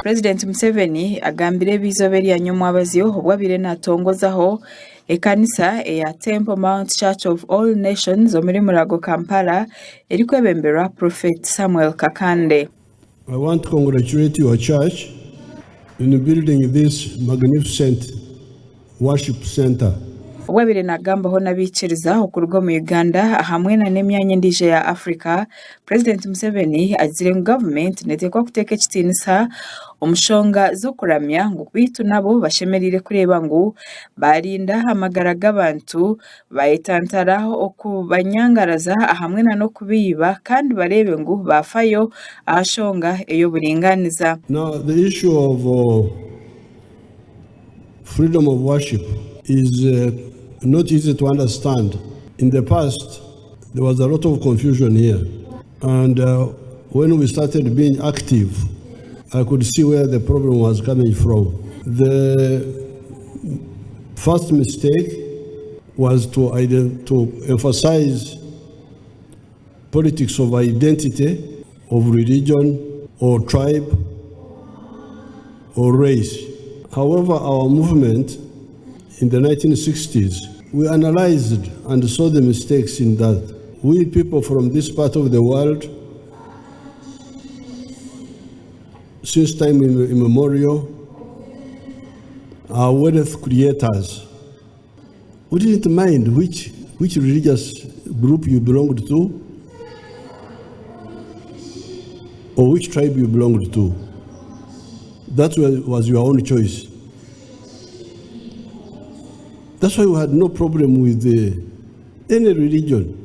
Purezidenti Museveni agambire ebi eizooba erya nyomwabazyo obu abaire natongozaho ekanisa eya Temple Mount Church of All Nations omuri Murago Kampala erikwebemberwa Prophet Samuel Kakande. I want to congratulate your church in building this magnificent worship center. Obu abaire naagambaho n'abaikiriza okuruga omu Uganda hamwe na n'emyanya endiijo eya Africa, Purezidenti Museveni agizire ngu gavumenti neeteekwa kuteeka ekitiinisa omu nshonga z'okuramya ngu beitu nabo bashemereire kureeba ngu baarinda amagara g'abantu, baayetantara okubanyangaraza hamwe na n'okubaiba kandi bareebe ngu baafayo aha nshonga ey'oburingaaniza. Now the issue of Freedom of worship is not easy to understand. In the past, there was a lot of confusion here. And when we started being active, I could see where the problem was coming from. The first mistake was to, to emphasize politics of identity, of religion, or tribe, or race. However, our movement in the 1960s, we analyzed and saw the mistakes in that. We people from this part of the world, since time immemorial, are wealth creators. We didn't mind which, which religious group you belonged to or which tribe you belonged to. That was your own choice. That's why we had no problem with uh, any religion.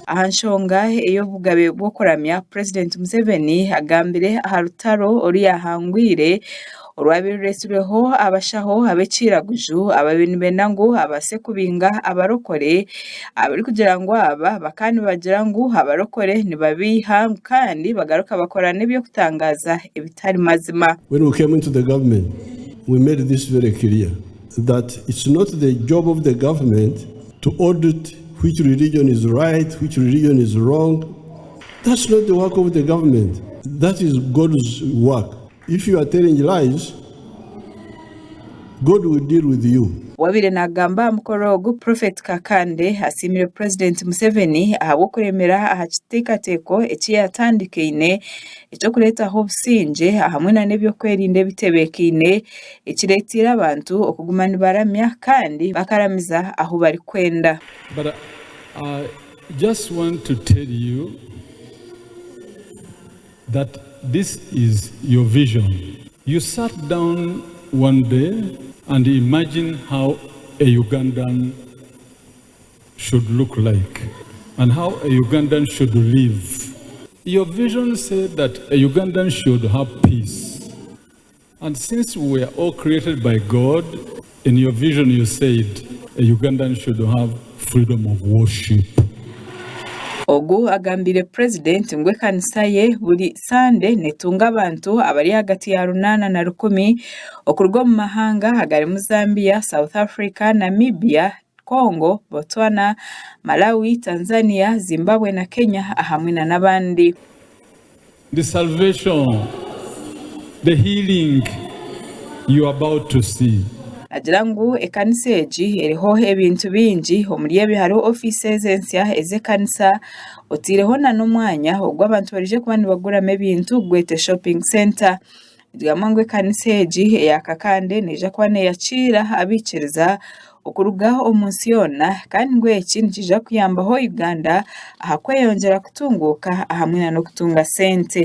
Aha nshonga ey'obugabe bw'okuramya, Purezidenti Museveni agambire aha rutaro oru yaahangwire orwabaire ruretsirweho abashaho ab'ekiiraguju ababaire nibenda ngu abaase kubinga abarokore abarikugira ngu aba bakaba nibagira ngu abarokore nibabeiha kandi bagaruka bakora n'eby'okutangaaza ebitari mazima. When we came into the government, we made this very clear that it's not the job of the government to audit which religion is right, which religion is wrong. That's not the work of the government. That is God's work. If you are telling lies, God will deal with you. Owabaire nagamba aha mukoro ogu, Prophet Kakande asiimire Purezidenti Museveni ahabw'okuremera aha kiteekateeko eki yaatandikaine eky'okureetaho obusingye hamwe nana eby'okwerinda ebitebeekaine ekireeteire abantu okuguma nibaramya kandi bakaramiza ahu barikwenda. But I just want to tell you that this is your vision. You sat down one day and imagine how a Ugandan should look like and how a Ugandan should live. Your vision said that a Ugandan should have peace. And since we are all created by God, in your vision you said a Ugandan should have freedom of worship. Ogu agambiire Purezidenti ngu ekanisa ye buri Sande netunga abantu abari ahagati ya runaana na rukumi okuruga omu mahanga agarimu Zambia, South Africa, Namibia, Congo, Botswana, Malawi, Tanzania, Zimbabwe na Kenya ahamwe na n'abandi. The salvation, the healing you are about to see. Naagira ngu ekanisa egi eriho ebintu bingi, omuri ebi hariho ofiisi ezi ensya ez'ekanisa otaireho nana omwanya ogu abantu baraije kuba nibaguramu ebintu gwete shopping centre. Nigambwa ngu ekanisa egi eya Kakande neija kuba neeyakiira abaikiriza okuruga omu nsi yoona kandi ngu eki nikiija kuyambaho Uganda aha kweyongyera kutunguuka hamwe n'okutunga sente.